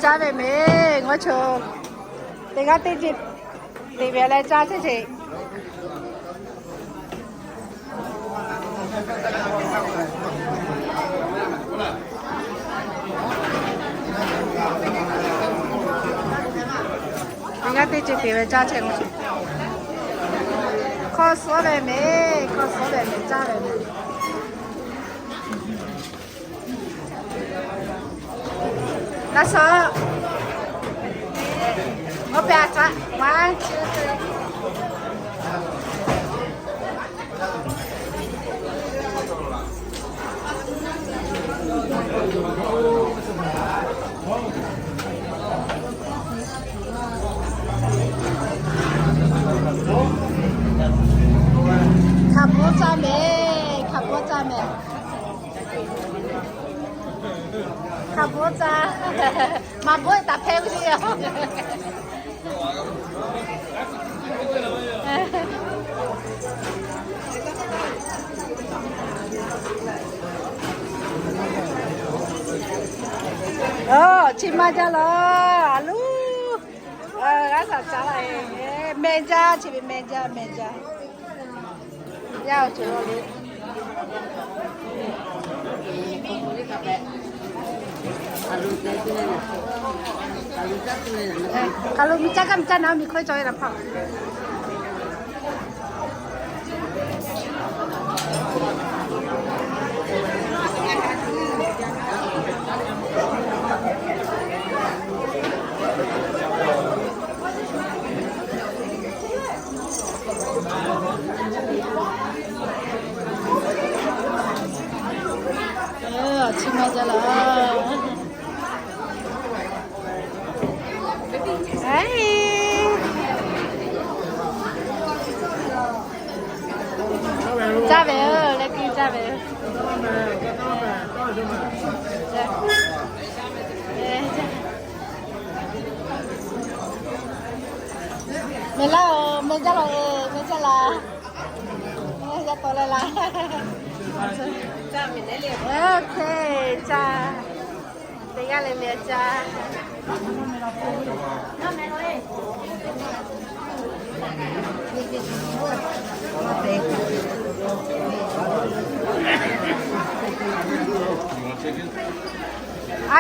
Caˇ ve mehˍ, ngaw cho. Teˇ g'aˇ teˇ ceuˬ te ve leh caˇ chehˇ sheˍ. Teˇ g'aˇ teˇ ceuˬ te ve caˇ chehˇ ngaw cho. Hk'aw suhˉ ve mehˍ, hk'aw suhˉ ve mehˍ, caˇ ve mehˍ. Laˇ shawˉ. Oˇ pehˇ a caˇ. One, two, three. Hkaˍ bvuhˇ caˇ mehˍ, hkaˍ bvuhˇ caˇ mehˍ. Hkaˍ bvuhˇ caˇ. Maˍ bvuhˇ taˍ hpehˇ ve yoˬ. Oˇ, chi ma jaˇ laˬ, a luˉ. G'aˇ saˍ caˉ laˇ, meh jaˇ, chi ve meh jaˇ, meh jaˇ. Yaˇ awˬ ceuˬ lo le. Hk'aˬ lo miˬ caˇ kaꞈ miˬ caˇ na, miˬ hk'oˆ cawˬ ve laˬ hpaˇ. Chi ma jaˇ laˬ. Caˇ ve, leh keu caˇ ve. Meh laˇ oˬ, meh jaˇ laˬ e, meh jaˇ laˬ. Yaˇ tawˍ leh laˬ. Oˇ hk'e caˇ. Teˇ g'aˇ leh meh caˇ.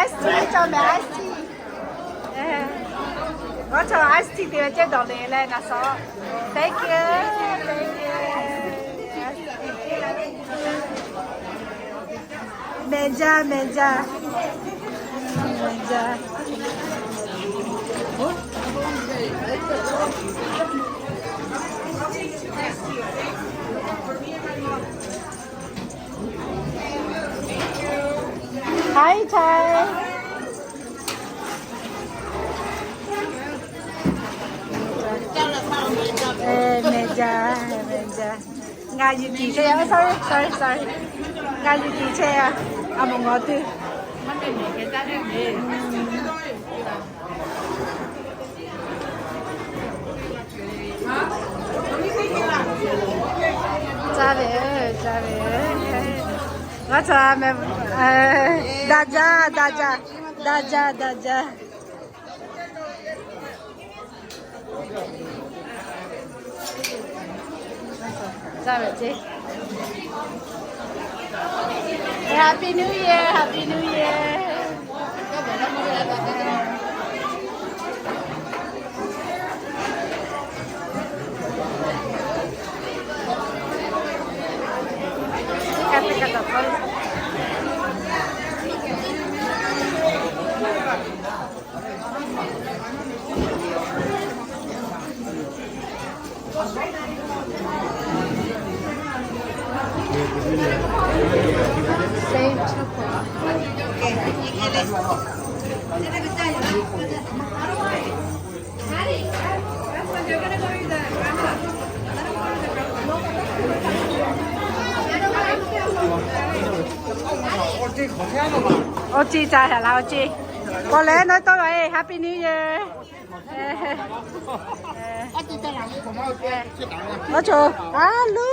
Ice tea cawˬ mehˍ, ice tea. Ngaˬ hui chaw ice tea te ve ceh dawˬ le leh na sawˉ. Thank you, thank you. Meh jaˇ, meh jaˇ, meh jaˇ. Hi, Thai. Meh jaˇ, meh jaˇ. Ngaˬ yuˬ tiˍ chehˇ a. Sorry, sorry, sorry. Ngaˬ yuˬ tiˍ chehˇ a. A moˍ ngaˬ tuˬ. Caˇ ve, caˇ ve. Ngaˬ chaw meh, daꞈ jaˇ, daꞈ jaˇ, daꞈ jaˇ, daꞈ jaˇ. Happy New Year, Happy New Year. Oˇ ciˇ ca htaꞈ la oˇ ciˇ. K'awꞈ leh nawˬ tawˇ la e, Happy New Year. Oˇ cawˬ, a luˉ.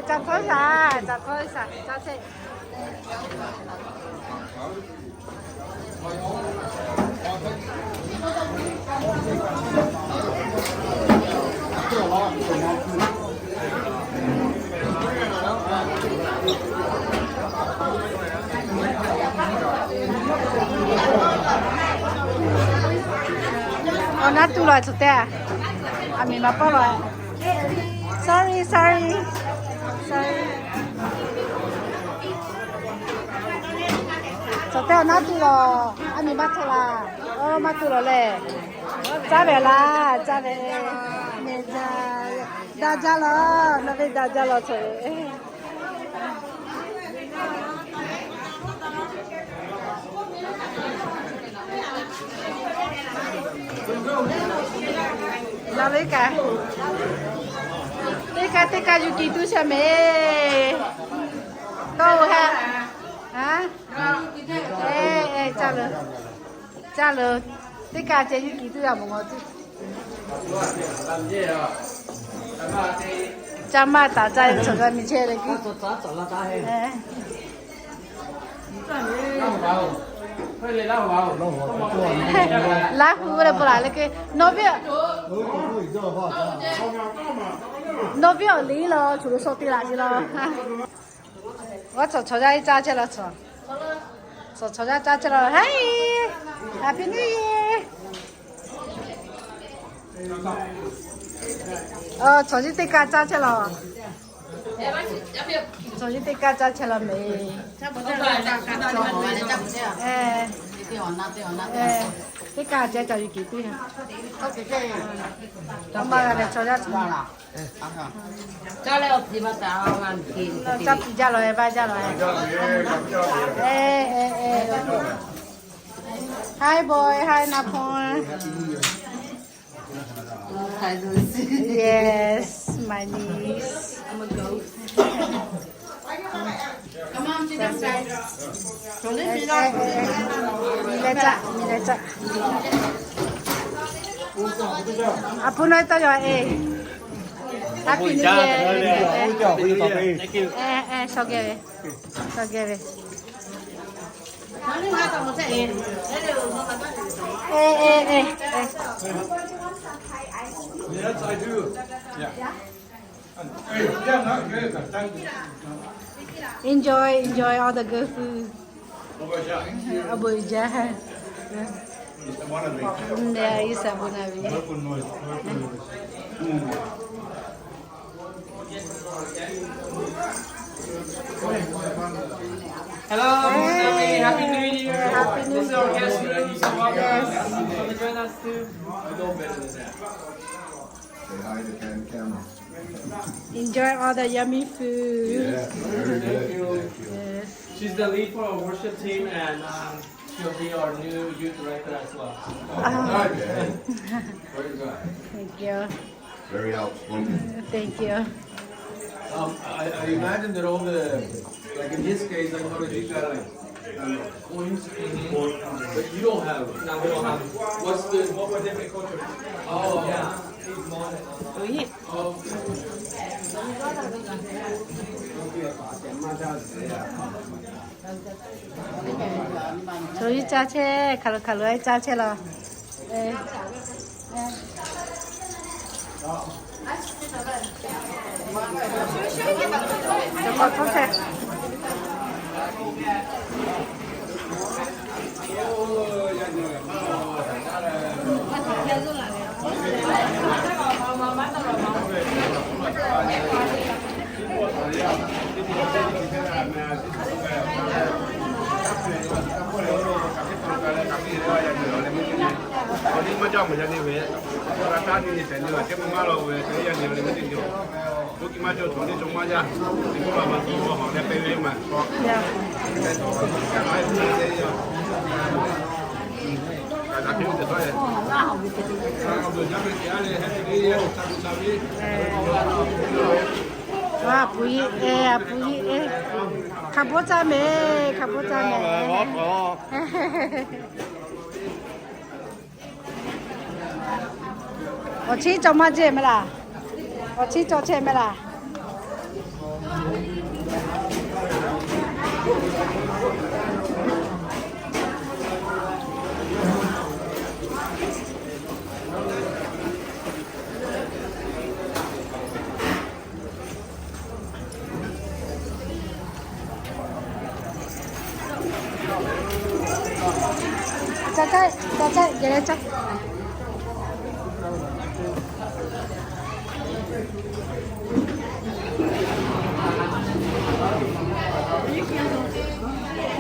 Ca hkawˇ shaˍ, ca hkawˇ shaˍ, ca chehˇ. Naˉ tuˬ la cawˬ teˇ a. A miˍ ma pawˆ la. Sorry, sorry, sorry. Cawˬ teˇ a naˉ tuˬ la. A miˍ maˇ cawˬ la. Oˇ maˇ tuˬ la leh. Caˇ ve laˇ, caˇ ve. Daꞈ jaˇ la. Nawˬ ve daꞈ jaˇ la cawˬ ve. Yaꞈ ve kaꞈ, teˇ kaˇ teˇ kaˇ yuˬ kiˬ tuˬ shaˍ mehˍ. Tawˇ ha, ha, e, e, caˇ leuˬ, caˇ leuˬ. Teˇ kaˇ ceh yuˬ kiˬ tuˬ yaꞈ mawˬ mawˬ tuˬ. Caˇ maˇ taˍ caˇ ve cawˬ g'a miˬ chehˇ leh kuiˬ. Laˇ hu leh peuˬ laˬ leh ke, nawˬ viˉ, nawˬ viˉ awˬ liˇ la, choˬ lo shaw te laꞈ ce la. G'aw cawˬ chaw yaˇ iˉ caˇ chehˇ la cawˬ. Cawˬ chaw yaˇ caˇ chehˇ la. Hi, Happy New Year. Chaw yaˇ teˇ kaˇ caˇ chehˇ la. Chaw yaˇ teˇ kaˇ caˇ chehˇ la mehˍ. Teˇ kaˇ ceh caˇ yuˬ kiˬ tuˬ. A ma g'a leh chaw yaˇ caˇ. Caˇ piˇ jaˇ la e, vaˇ jaˇ la e. Hi boy, hi Napoleon. Yes, my niece. Miˬ leh caˇ, miˬ leh caˇ. A pu nawˉ taˇ yaw e. Happy New Year. Shaw geh ve, shaw geh ve. Enjoy, enjoy all the good food. A bu jaˇ. Yeah, it's a bon avi. Hello, Happy New Year. Happy New Year. This is our guest room, so welcome. Yes. Come and join us too. Say hi to Cam, camera. Enjoy all the yummy food. Yes, very good. Thank you. Yes. She's the lead for our worship team, and um, she'll be our new youth director as well. Ah. Okay. Very good. Thank you. Very helpful. Thank you. Um, I, I imagine that all the, like in his case, I noticed you got like um, coins, but you don't have. No, we don't have. What's the, what was it? Oh, yeah. Chaw yaˇ caˇ chehˇ, hk'aˬ lo hk'aˬ lo caˇ chehˇ la. A pu yi e, a pu yi e. Hk'a bawˆ caˇ mehˍ, hk'a bawˆ caˇ mehˍ. Awˬ chiˉ cawˬ maˇ jehˇ mehˍ laˬ. Awˬ chiˉ cawˬ chehˇ mehˍ laˬ. Caˇ caˇ, caˇ caˇ, geh leh caˇ.